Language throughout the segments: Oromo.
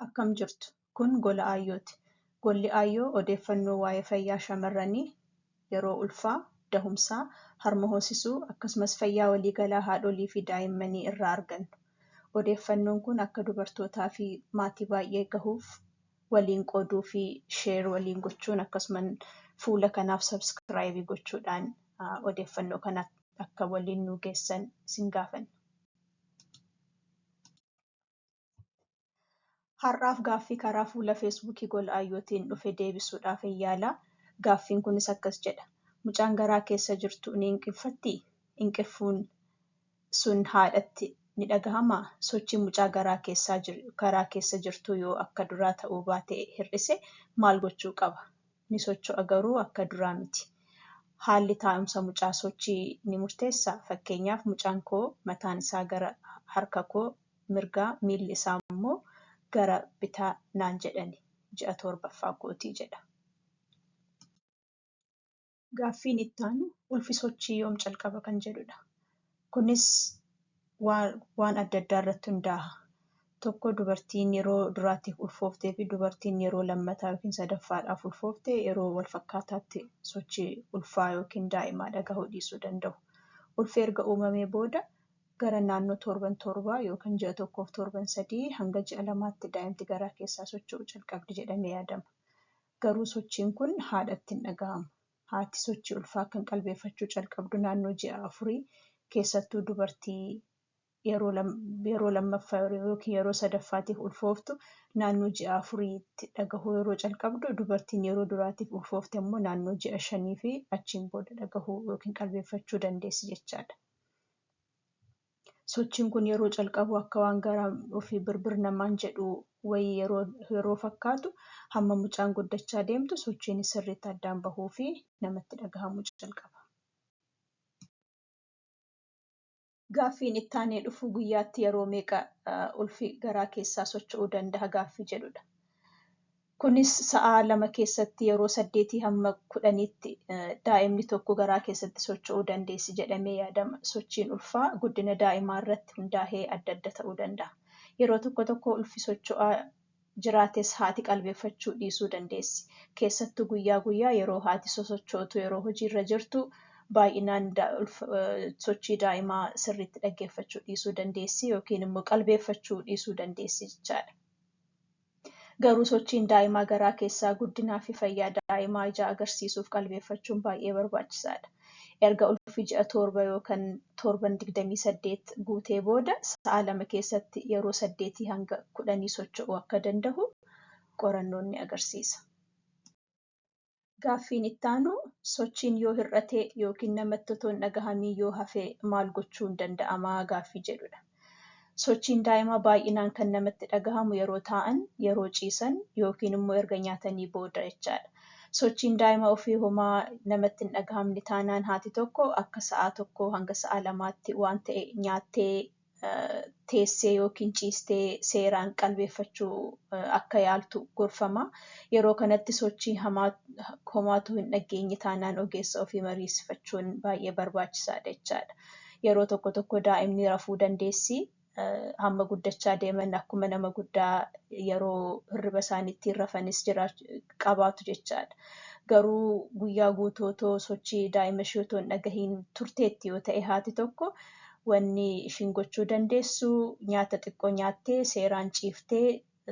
Akkam jirtu? Kun Gola Aayyooti. Golli Aayyoo odeeffannoo waa'ee fayyaa shamarranii yeroo ulfaa, dahumsaa, harma hoosisuu akkasumas fayyaa waliigalaa haadholii fi daa'immanii irraa argannu. Odeeffannoon kun akka dubartootaa fi maatii baay'ee gahuuf waliin qooduu fi share waliin gochuun akkasumas fuula kanaaf subscribe gochuudhaan odeeffannoo kana akka waliin nu geessan isin gaafanna. Har'aaf gaaffii karaa fuula Feesbuukii Gola Aayyootiin dhufe deebisuudhaaf hin yaala. Gaaffiin kunis akkas jedha. Mucaan garaa keessa jirtu ni hinqinfattii? Hinqinfuun sun haadhatti ni dhagahamaa? Sochiin mucaa garaa keessa jirtuu yoo akka duraa ta'uu baate hir'ise maal gochuu qaba? Ni socho'a garuu akka duraa miti. Haalli taa'umsa mucaa sochii ni murteessaa? Fakkeenyaaf mucaan koo mataan isaa gara harka koo mirgaa miilli isaa immoo gara bitaa naan jedhani ji'a torbaffaa kootii jedha. Gaaffiin itti aanu ulfi sochii yoom calqaba kan jedhudha. Kunis waan adda addaa irratti hundaa'a. Tokko dubartiin yeroo duraatiif ulfooftee fi dubartiin yeroo lammataa yookiin sadaffaadhaaf ulfoofte yeroo wal fakkaataatti sochii ulfaa yookiin daa'imaa dhagahuu dhiisuu danda'u. Ulfi erga uumamee booda gara naannoo torban torbaa yookiin ji'a tokkoof torban 3 hanga ji'a 2tti daa'imti garaa keessaa socho'uu calqabdi jedhamee yaadama. Garuu sochiin kun haadhatti hin dhagahamu. Haati sochii ulfaa kan qalbeeffachuu calqabdu naannoo ji'a 4 keessattuu dubartii yeroo lammaffaa yookiin yeroo sadaffaatiif ulfooftu naannoo ji'a 4tti dhagahuu yeroo calqabdu, dubartiin yeroo duraatiif ulfoofte immoo naannoo ji'a 5 fi achiin booda dhagahuu yookiin qalbeeffachuu dandeessi jechaadha. Sochiin kun yeroo calqabu akka waan garaa ofii birbir namaan jedhu wayii yeroo fakkaatu hamma mucaan guddachaa deemtu sochiin sirriitti addaan bahuu fi namatti dhagahamuu calqaba. Gaaffiin itti aanee dhufu guyyaatti yeroo meeqa ulfi garaa keessaa socho'uu danda'a gaaffii jedhudha. Kunis sa'a 2 keessatti yeroo 8 hamma 10tti daa'imni tokko garaa keessatti socho'uu dandeessi jedhamee yaadama. Sochiin ulfaa guddina daa'imaa irratti hundaa'ee adda adda ta'uu danda'a. Yeroo tokko tokko ulfi socho'aa jiraates haati qalbeeffachuu dhiisuu dandeessi. Keessattuu guyyaa guyyaa yeroo haati sosochootu yeroo hojiirra jirtu baay'inaan sochii daa'imaa sirriitti dhaggeeffachuu dhiisuu dandeessi yookiin immoo qalbeeffachuu dhiisuu dandeessi jechaadha. Garuu sochiin daa'imaa garaa keessaa guddinaa fi fayyaa daa'imaa ija agarsiisuuf qalbeeffachuun baay'ee barbaachisaadha. Erga ulfi ji'a 7 yookaan torban 28 guutee booda sa'a 2 keessatti yeroo 8 hanga 10 socho'uu akka danda'u qorannoon ni agarsiisa. Gaaffiin itti aanu sochiin yoo hir'ate yookiin namatti otoo hin dhagahamiin yoo hafe maal gochuun danda'amaa gaaffii jedhudha. Sochiin daa'imaa baay'inaan kan namatti dhagahamu yeroo taa'an, yeroo ciisan yookiin immoo erga nyaatanii booda jechaadha. Sochiin daa'imaa ofii homaa namatti hin dhagahamne taanaan haati tokko akka sa'a 1 hanga sa'a 2tti waan ta'e nyaattee teessee yookiin ciistee seeraan qalbeeffachuu akka yaaltu gorfama. Yeroo kanatti sochii homaatu hin dhageenye taanaan ogeessa ofii mariisifachuun baay'ee barbaachisaadha jechaadha. Yeroo tokko tokko daa'imni rafuu dandeessi. Hamma guddachaa deeman akkuma nama guddaa yeroo hirriba isaaniitti rafanis qabaatu jechaadha. Garuu guyyaa guutuu otoo sochii daa'ima ishee otoo hin dhagahiin turteetti yoo ta'e haati tokko wanni ishiin gochuu dandeessu nyaata xiqqoo nyaattee seeraan ciiftee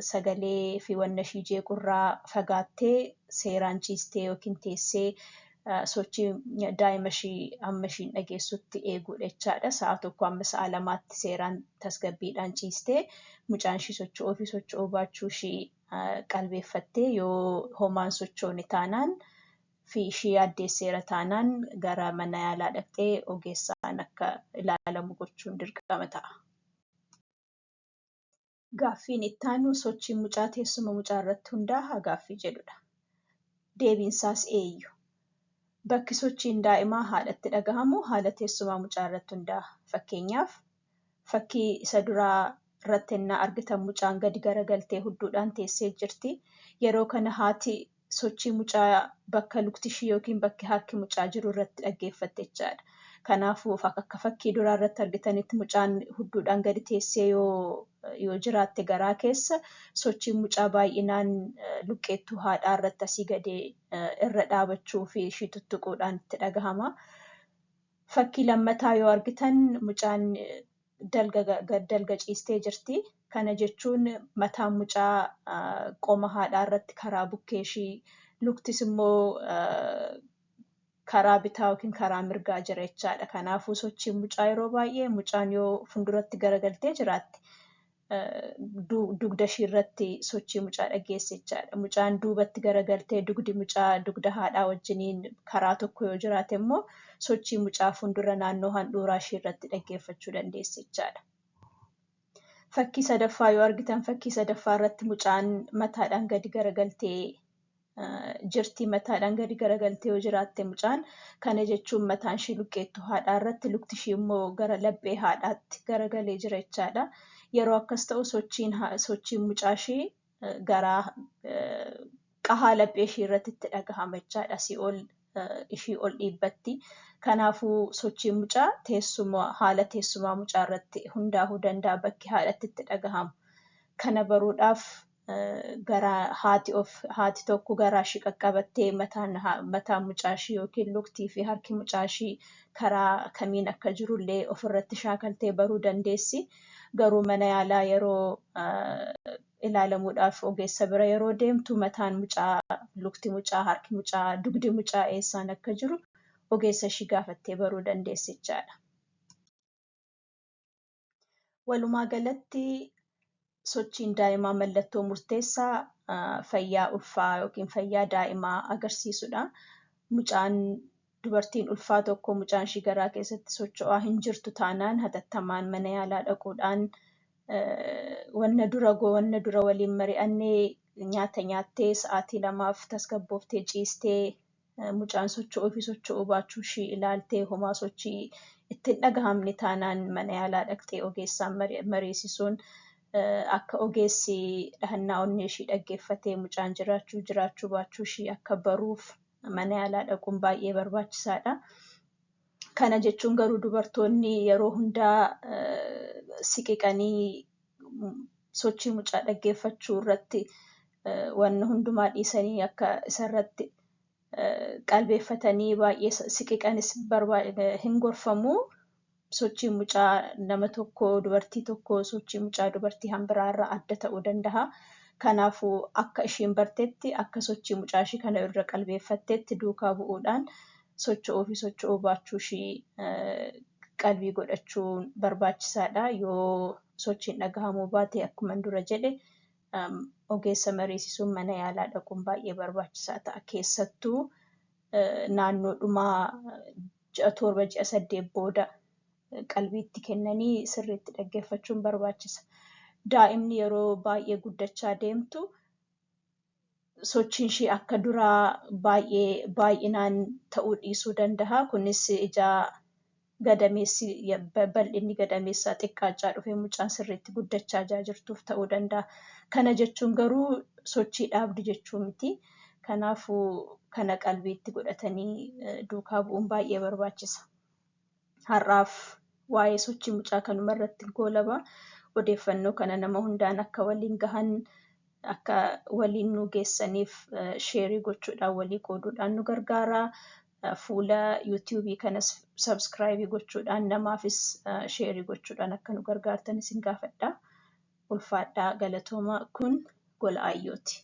sagalee fi wanna ishii jeequrraa fagaattee seeraan ciistee yookiin teessee sochii daa'ima ishii hamma ishiin dhageessutti eeguudha jechaadha. Sa'a 1 hamma sa'a 2tti seeraan tasgabbiidhaan ciistee mucaan ishii socho'uu fi socho'uu baachuu ishii qalbeeffattee yoo homaan sochoone taanaan fi ishii yaaddeesseera taanaan gara mana yaalaa dhaqxee ogeessaan akka ilaalamu gochuun dirqama ta'a. Gaaffiin itti aanu sochiin mucaa teessuma mucaa irratti hundaa'a gaaffii jedhudha. Deebiinsaas eeyyu. Bakki sochiin daa'imaa haadhatti dhagahamu haala teessumaa mucaa irratti hundaa'a. Fakkeenyaaf fakkii isa duraa irratti ennaa argitan mucaan gadi garagaltee hudduudhaan teessee jirti. Yeroo kana haati sochii mucaa bakka lukti ishii yookiin bakki harki mucaa jiru irratti dhaggeeffatte jechaadha. Kanaafuu akka fakkii duraa irratti argitanitti mucaan hudduudhaan gadi teessee yoo jiraatte garaa keessa sochiin mucaa baay'inaan luqqeettuu haadhaa irratti asii gadi irra dhaabachuu fi ishii tuttuquudhaan itti dhagahama. Fakkii lammataa yoo argitan mucaan dalga ciistee jirti. Kana jechuun mataan mucaa qoma haadhaa irratti karaa bukkee ishii, luktis immoo karaa bitaa yookiin karaa mirgaa jira jechaadha. Kanaafuu sochiin mucaa yeroo baay'ee mucaan yoo fuulduratti garagaltee jiraatte dugda ishii irratti sochii mucaa dhageesse jechaadha. Mucaan duubatti garagaltee dugdi mucaa dugda haadhaa wajjiniin karaa tokko yoo jiraate immoo sochii mucaa fuuldura naannoo handhuuraa ishii irratti dhaggeeffachuu dandeesse jechaadha. Fakkii sadaffaa yoo argitan fakkii sadaffaa irratti mucaan mataadhaan gadi garagaltee jirti. Mataadhaan gadi garagaltee yoo jiraatte mucaan kana jechuun mataan ishii luqqeettuu haadhaa irratti lukti ishii immoo gara laphee haadhaatti garagalee jira jechaadha. Yeroo akkas ta'u sochiin mucaa ishii garaa qahaa laphee ishii irratti itti dhagahama jechaadha. Asii ol ishii ol dhiibbatti. Kanaafuu sochiin mucaa teessuma haala teessumaa mucaa irratti hundaa'uu danda'a bakki haadhatti itti dhagahamu. Kana baruudhaaf garaa haati tokko garaa ishii qaqqabattee mataan mucaa ishii yookiin luktii fi harki mucaa ishii karaa kamiin akka jirullee ofirratti shaakaltee baruu dandeessi. Garuu mana yaalaa yeroo ilaalamuudhaaf ogeessa bira yeroo deemtu mataan mucaa, lukti mucaa, harki mucaa, dugdi mucaa eessaan akka jiru ogeessa ishii gaafattee baruu dandeessi jechaadha. Walumaa galatti sochiin daa'imaa mallattoo murteessaa fayyaa ulfaa yookiin fayyaa daa'imaa agarsiisudha. Mucaan dubartiin ulfaa tokko mucaan ishii garaa keessatti socho'aa hin jirtu taanaan hatattamaan mana yaalaa dhaquudhaan wanna dura waliin mari'annee nyaata nyaattee sa'aatii 2 tasgabbooftee ciistee mucaan socho'uu fi socho'uu baachuu ishii ilaaltee homaa sochii ittiin dhagahamne taanaan mana yaalaa dhaqxee ogeessaan mariisisuun akka ogeessi dhahannaa onnee ishii dhaggeeffatee mucaan jiraachuu baachuu ishii akka baruuf mana yaalaa dhaquun baay'ee barbaachisaadha. Kana jechuun garuu dubartoonni yeroo hundaa siqiqanii sochii mucaa dhaggeeffachuu irratti wanna hundumaa dhiisanii akka isarratti qalbeeffatanii baay'ee siqiqanis hin gorfamu. Sochiin mucaa nama tokko dubartii tokko sochii mucaa dubartii hanbiraa irraa adda ta'uu danda'a. Kanaafuu akka ishiin bartetti akka sochii mucaa ishii kana irra qalbeeffattetti duukaa bu'uudhaan socho'uu fi socho'uu baachuu ishii qalbii godhachuun barbaachisaadha. Yoo sochiin dhagahamuu baate akkuma dura jedhe ogeessa mariisisuun mana yaalaa dhaquun baay'ee barbaachisaa ta'a. Keessattuu naannoodhumaa ji'a 7 ji'a 8 booda qalbiitti kennanii sirriitti dhaggeeffachuun barbaachisa. Daa'imni yeroo baay'ee guddachaa deemtu sochiin ishii akka duraa baay'ee baay'inaan ta'uu dhiisuu danda'a. Kunis ija gadameessi bal'inni gadameessaa xiqqaachaa dhufee mucaan sirriitti guddachaa jirtuuf ta'uu danda'a. Kana jechuun garuu sochii dhaabdi jechuu miti. Kanaafuu kana qalbiitti godhatanii duukaa bu'uun baay'ee barbaachisa. Har'aaf waa'ee sochii mucaa kanuma irratti goolaba. Odeeffannoo kana nama hundaan akka waliin gahan akka waliin nu geessaniif sheerii gochuudhaan walii qooduudhaan nu gargaara. Fuula yuutuubii kanas sabskraayibii gochuudhaan namaafis sheerii gochuudhaan akka nu gargaartan isin gaafadha. Ulfaadhaa galatooma kun gola ayyooti.